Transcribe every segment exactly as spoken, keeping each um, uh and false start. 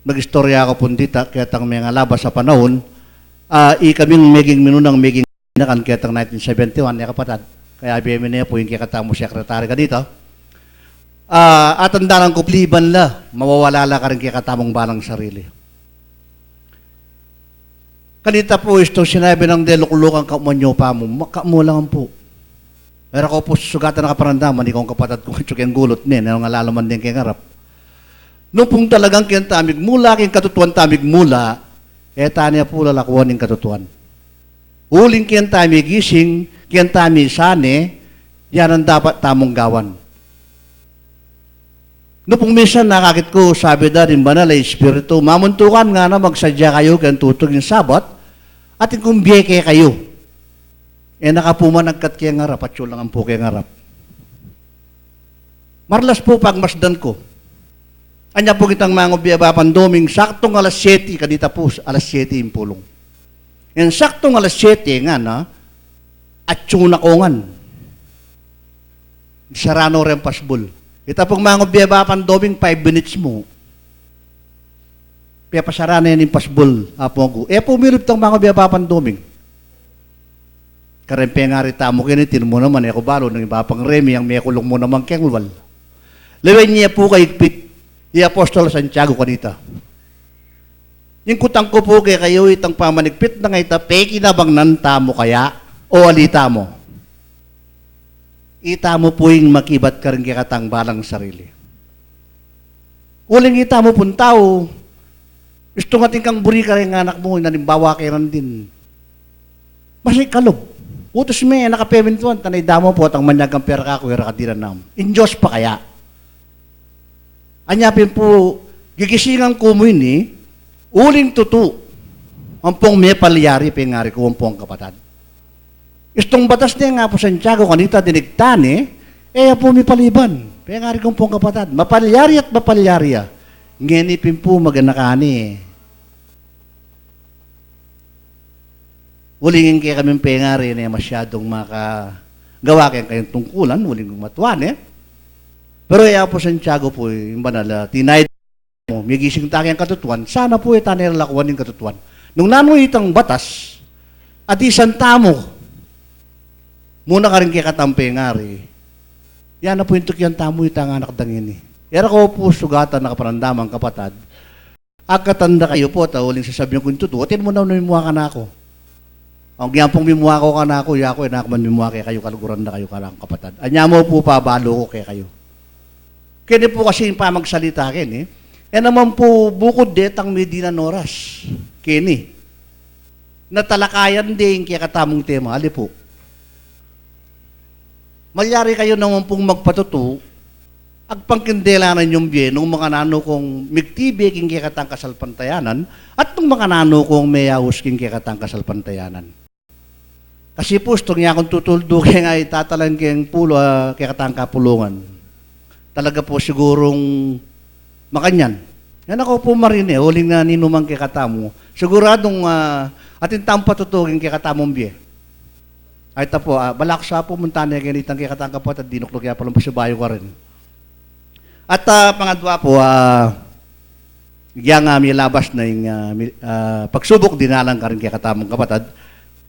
Magistorya ku pung dita, ketang mengalabas a panaun, ah, ikaming meging minunang meging inakan ketang nineteen seventy-one, e kapatad. Kaya bie mi ne pu ing kekatamung sekretary kanita. Ah, atandanan ku paliban la, mawawala la karing kekatamung balang sarili. Kanita pu, istung sinabi nang de luklukan kamu, manyo pa mu, ma-, kamu lang pu. Pero ku pu sugatan na kaparandaman, ikong kapatad kung atsu keng gulut ne, nanu nga lalaman deng keng arap. Nung pung talagang keng tamung mula, keng katutuan tamung mula, e tane pu lalakuan ing katutuan. Uling keng tamung gising, keng tamung sane, yan ang dapat tamung gawan. Nung pung minsan nakakit ku, sabi da ning Banal a Espiritu, mamuntukan ngana, magsadya kayu keng tutug ing Sabat, atin kung bie kekayu. E na ka pu managkat keng arap, atsu lang ampo keng arap. Marlas pu pagmasdan ku. Anya pu kitang mangubie Bapang Doming, saktung alas siyete, kanita pu, alas siyete ing pulung. Ing saktung alas siyete ngana, atsu na ku ngan. Sara no reng pasbul. Ita pung mangubie Bapang Doming, five minutes mu. Pepasara ne ning pasbul, Apung Agu. E pu milub itang mangubie Bapang Doming. Kareng pengari tamu keni, atin mu naman, e ku balu nung i Bapang Remi ang mekulung mu naman keng lual. Lawen ye pu kaigpit i Apostol Santiago kanita. Ing kutang ku pu kekayu, itang pamanigpit nang ita, pekinabangnan tamu kaya o ali tamu? Itamu pu ing makibat karing kekatang balang sarili. Uling itamu pung tau, istung atin kang buri kareng anak mu, halimbawa keng randin, masi kalub. Utus me, e na ka pemintuan, tanay damu pu, atang manyag kang pera kaku, e ra ka dinan namu. Ing Dios pa kaya? Anya pin pu, gigisingan ku mu ini, uling tutu, ampong mepalyari, pengari ku, ampong kapatad. Istung batas ne, nga pu Santiago, kanita dinig tane, e ya pu mipaliban. Pengari kung pung kapatad, mapalyari at mapalyari ya. Ngeni pin pu, maganaka ne. Uling ing kekaming pengari, e ne masyadung makagawa keng kayang tungkulan, uling matua ne. Pero e ya pu Santiago pu, ing banal a, tinay mu, migising ta keng katutuan, sana pu e tane lalakuan ing katutuan. Nung nanu itang batas, adisan tamu muna karing kekatang pengari, ya na pu ing tukian tamu itang anak dang ini. E ra ku pu sugatan a kaparandaman, kapatad. Agkatan da kayu pu, ta uling sasabian ku ing tutu, atin mu naman mimua kanaku. Agyang pung mimua ku kanaku, ya ku, e na ku man mimua kekayu, kaluguran da kayu, kalang kapatad. Anya mu pu pabalu ku kekayu. Keni pu kasi ing pamagsalita keni, e naman pu bukud detang midinan oras keni. Natalakayan de ing kekatamung tema, ali pu. Malyari kayu naman pung magpatutu, agpang king delanan yung bie, nung makananu kung migtibe king kekatang kasalpantayanan, at nung makananu kung meyaus king kekatang kasalpantayanan. Kasi pu, istung ya kung tutuldu keng itatalan keng pulu, a, kekatang kapulungan. Talaga pu sigurung makanyan. Yan aku pu marine, uling na ninumang kekatamu. Siguradung, a, atin tamung patutu king kekatamung bie. Ay, ta pu, a, balak sa pu, munta ne keni itang kekatang kapatad, dinukluk ya palang pasibayu karin. At, a, pangadwa pu, a, yang, a, milabas na ing, a, mi-, a, pagsubuk dinalan karing kekatamung kapatad.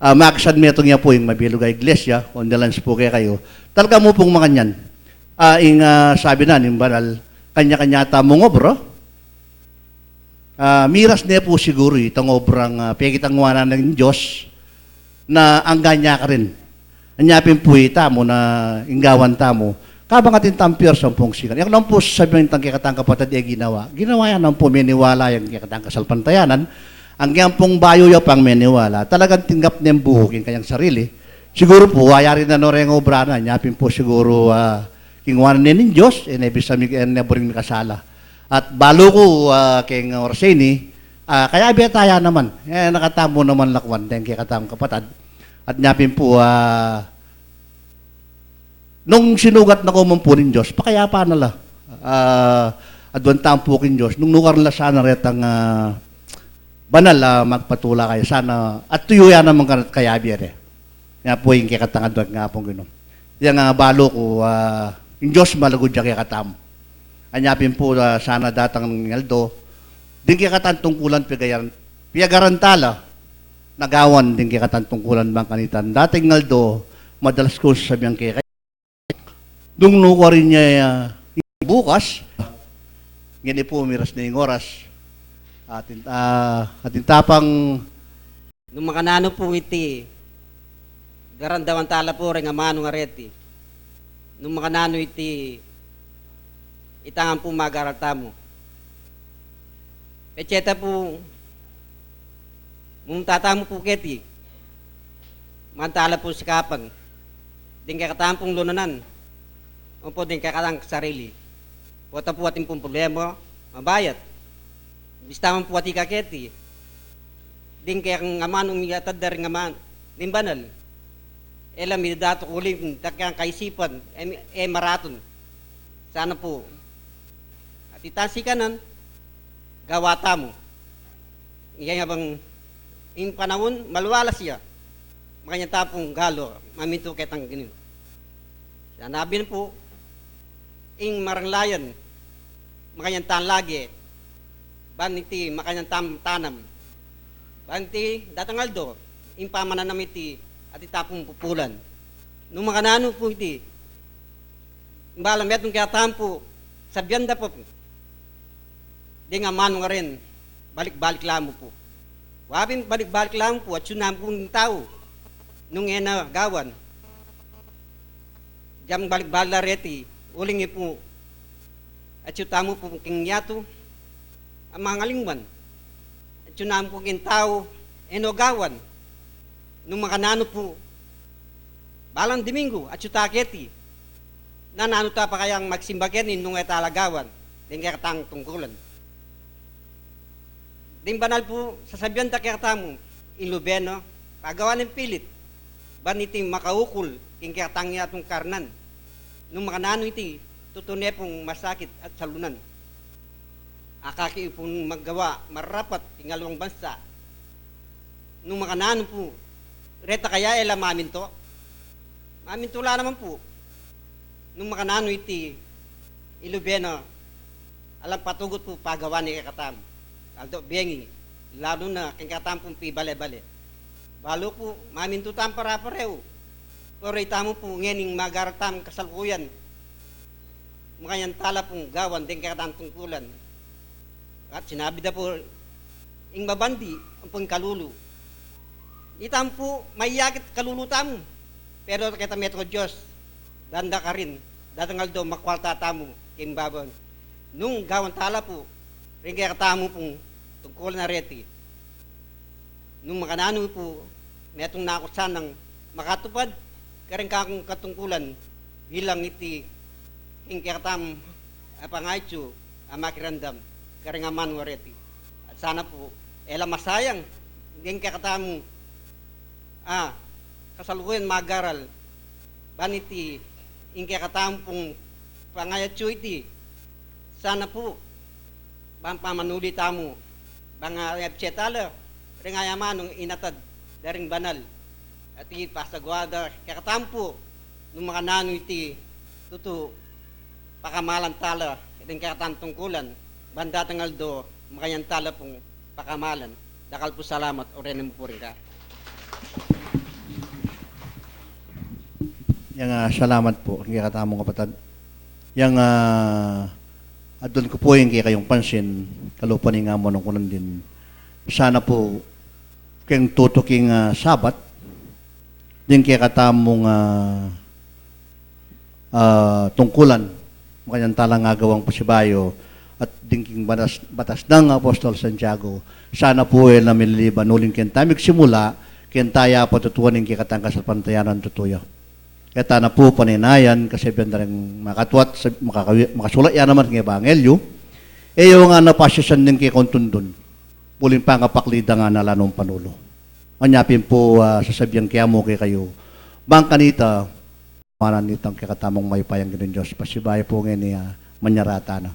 A, makisan metung ya pu ing mabilug a iglesia, condolence pu kekayu. Talaga mu pung makanyan. A, ing, a, sabi na ning banal, kanya-kanya tamung obra. A, miras ne pu siguru itang obrang, a, pekitang wanan ning Dios na angga nya karin. Anya pin pu itamu na ing gawan tamu. Kabang atin tamung piyersa ampong sikan. E ku naman pu sasabian itang kekatang kapatad e ginawa. Ginawa ya naman pu, meniwala yang kekatang kasalpantayanan. Agyang pung bayu ya pang meniwala, talagang tinggap neng buhuk ing kayang sarili. Siguru pu, ayari na no reng obra na, anya pin pu siguru, a, king wanan ne ning Dios, e ne bisa mi-, e ne buring mikasala. At balu ku, a, keng oras ini, a, kayabe ta ya naman. E, na katamu naman lakuan deng kekatamung kapatad. At nya pin pu, a, nung sinugat na ku man pu ning Dios, pakayapan na la. A, aduan tamu pu king Dios, nung nukaran la sana retang, a, banal a magpatula kaya, sana, at tuyu ya naman kanat kayabe re. Nya pu ing kekatang aduan nga pung Ginu. Yang, a, balu ku, a, ing Dios malugud ya kekatamu. Anya pin pu, a, sana datang ing aldo, Ding kekatang tungkulan pigayaran, piyagaran tala, nagawan ding kekatang tungkulan bang kanita. Dating aldo, madalas kung sasabian keka, nung nukarin ya, ah, bukas, ngeni pu miras ne ing oras. Atin, ah, atin tapang. Nung makananu pu iti, garandawan tala pu reng amanung areti. Nung makananu iti, itang ampu magaral tamu. Petseta pu, mung tatamu pu keti, mantala pu sikapang, ding kekatamu pung lunanan, o pu ding kekatang sarili. Pota pu atin pung problema, mabayat. Bista man pu ati kaketi, ding kekang amanung iyatad da ring aman, ding banal. E la midadatu uling, ding kekang kaisipan, e, e maratun. Sana pu, ati tang sikanan, gawa tamu. Iya nga bang, ing panaun, maluwalas ya. Makanyan ta pung galu, mamintu ketang giniw. Sanabi na pu, ing maranglayan, makanyan tang lage, ban iti makanyan tang tanam. Ban iti datang aldo, ing pamananam iti, ati ta pung pupulan. Nung makananu pu iti, Bala metung kekatamu pu, sabian da pu. Ding amanung arin, balik-balik la mu pu. Wabing balik-balik la mu pu, atsu namu pung tau. Nung e na gawan. Diang balik-balik la reti, uling i pu. Atsu tamu pu king yatu, a mangalingwan. Atsu namu pu king tau, e no gawan. Nung makananu pu, balang Domingo, atsu ta keti. Nananu ta pa kayang magsimba keni nung e ta la gawan, deng kekatang tungkulan. Ding banal pu, sasabian da kekatamu, ing lube no, pagawa neng pilit, ban iti makaukul, king kekatang yatung karnan. Nung makananu iti, tutu ne pung masakit at salunan. Akaki pung magawa, marapat, king aliwang bansa. Nung makananu pu, reta kaya e la mamintu? Mamintu la naman pu. Nung makananu iti, ing lube no, alang patugut pu pagawa ne kekatamu. Aldo bengi, lalu na keng kekatamu pung pibale-bale. Balu pu, mamintu tamu pare-pareu. Pero itamu pu, ngening magaral tamung kasalukuyan. Makanyan tala pung gawan deng kekatang tungkulan. At sinabi da pu, ing mabandi, ampong kalulu. Itamu pu, maiyakit kalulu tamu. Pero keta metung Dios, danda karin, datang aldo makwalta tamu, king babang. Nung gawan tala pu, ring kekatamu pung tungkulan a reti. Nung makananu pu, metung na ku sanang makatupad, kareng kakung katungkulan, bilang iti, king kekatam, a pangaitu, a makiramdam, kareng amanung areti. At sana pu, e la masayang, king kekatam, a, kasalukuyan magaral, ban iti, ing kekatam pung pangaitu iti, sana pu, bang pamanuli tamu, bang, ah, epse tala, ring ayamanung inatad, da ring banal. At ipasagwa da, kekatamu pu, nung makananu iti, tutu, pakamalan tala, ring kekatang tungkulan, bang datang aldo, makanyan tala pung pakamalan. Dakal pu salamat, urenan mu pu ring ka. Yang, ah, salamat pu, ring kekatamung kapatad. Yang, ah, adun ku pu ing kekayung pansin, kalupa ning amanung ku nandin. Sana pu, keng tutu king, ah, Sabat, ding kekatamung, ah, ah, tungkulan, makanyan talang agawang pasibayu, at ding king batas, batas nang Apostol Santiago, sana pu e na mililiban uling keng tamu migsimula, keng tamu ya patutuan ing kekatang kasalpantayanan tutu ya. Keta na pu paninayan, kasabian da ring makatuat, sa-, makakawi-, makasulat ya naman king Ebanghelyo, e yu ngana pasisan ding kekong tundun, uling pangapakli da ngana la nung panulu. Anya pin pu, ah, sasabian ke mu kekayu, bang kanita, manan itang kekatamung mayupayang Ginung Dios, pasibayu pu ngeni, ah, manyaratan na.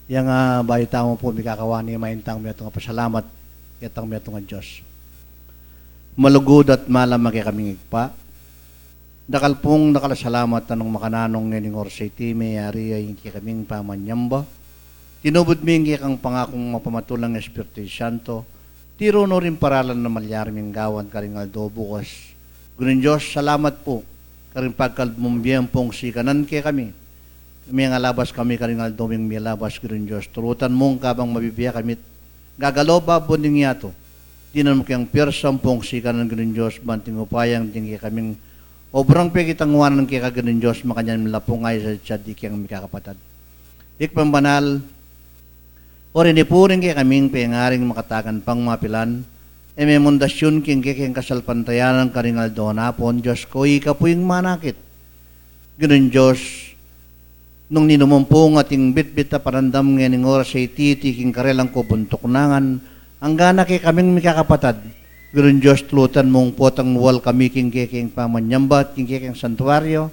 Yang, ah, bayu tamu pu mikakawa ni, maintang metung a pasalamat ketang metung a Dios. Malugud at malam a kekaming Ibpa, dakal pung dakal a salamat a nung makananu ngening oras a iti meyari ya ing kekaming pamanyamba. Tinubud mi ing kekang pangakung mapamatul a Espiritu Santo, tiru no ring paralan a malyari ming gawan karing aldo bukas. Ginung Dios, salamat pu karing pagkalub mung bie ampong sikanan kekami. Mengalabas kami karing aldo ming melabas, Ginung Dios. Tulutan mung kabang mabibie kami, gagalo babun ning yatu, dinan mu keng pwersa ampong sikanan, Ginung Dios, ban ing upayang ding kekaming obrang pekitangwanan keka, Ginung Dios, makanyan mi la pung aisa at sa di keng mikakapatad. Ibpang banal, o reni pu ring kekaming pengaring makatagan pang mapilan, e memundasyun king kekeng kasalpantayanan karing aldo na pon, Dios ko, ika pu ing manakit. Ginung Dios, nung ninuman pu ing ating bitbit a panandam ngening oras a iti, iti king karelang kubuntuknangan, anggana kekaming mikakapatad, Ginung Dios, tulutan mung potang muwal kami king kekeng pamanyamba at king kekeng santuaryo,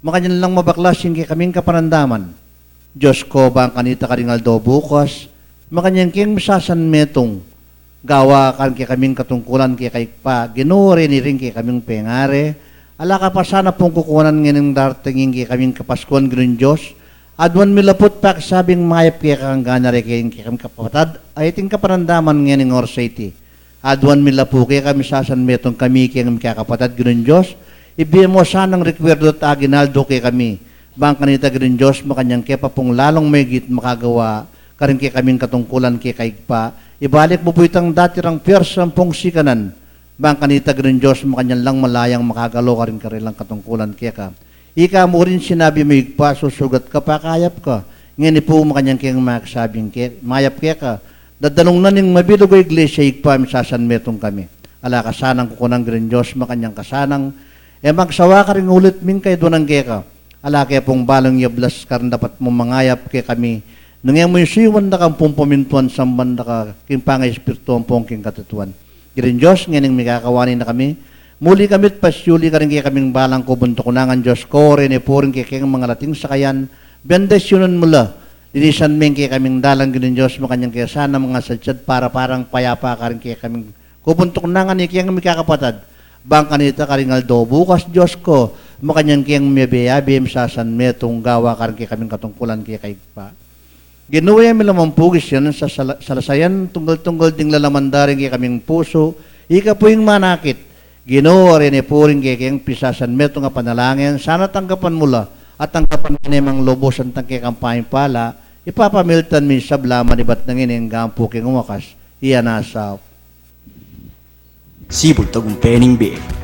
makanyan lang mabaklas ing kekaming kapanandaman. Dios ko, bang kanita karing aldo bukas, makanyan keng misasanmetung gawa karing kekaming katungkulan keka Ibpa. Ginu, reni ring kekaming pengari, ala ka pa sana pung kukunan ngening darating ing kekaming Kapaskuan, Ginung Dios. Aduan mi la pu't pakasabing mayap keka anggana reng kekaming kapatad a iting kapanandaman ngening oras a iti. Aduan mi la pu keka misasanmetung kami keng mikakapatad, Ginung Dios. Ibie mu sanang rekuerdu at aginaldo kekami, bang kanita, Ginung Dios, makanyan ke pa pung lalung migit makagawa karing kekaming katungkulan keka Ibpa. Ibalik mu pu itang dati rang pwersa ampong sikanan, bang kanita, Ginung Dios, makanyan lang malayang makagalo karing karelang katungkulan keka. Ika mu rin sinabi mu, Ibpa, susugat ka, pakayap ka. Ngeni pu makanyan keng magsabing ke, mayap keka, dadalung na ning mabilug a iglesia, Ibpa, misasanmetung kami. Ala ka sanang kukunan, Ginung Dios, makanyan ka sanang e magsawa karing ulit ming kaiduanan keka. Ala ke pung balung yablas karing dapat mung mangayap kekami, nung e mu isuyuan da kang pung pamintuan, samban da ka king pangaespiritu ampong king katatuan. Ginung Dios, ngening mikakawa na kami, muli kami't pasyuli karing kekaming balang kubuntuknangan, Dios ko, reni pu ring kekeng mangalating sakayan, bendisyunan mu la, linisan me ing kekaming dalan, Ginung Dios, makanyan ke sana mangasadsad para-parang payapa karing kekaming kubuntuknangan, ikeng mikakapatad, bang kanita karing aldo bukas, Dios ko, makanyan keng miyabe-yabe, misasanmetung gawa karing kekaming katungkulan keka Ibpa. Ginu, e mi la mung pugis yan sa sala-, salasayan tunggal-tunggal ding lalaman da ring kekaming pusu, ika pu ing manakit. Ginu, reni pu ring kekeng pisasanmetung a panalangin, sana tanggapan mu la, at tanggapan me ne mang lubus ing kekang pamipala, ipapamiltan mi sabla manibat nang ini anggang pu king wakas. Iya na sa Sibul tagumpe ning bie.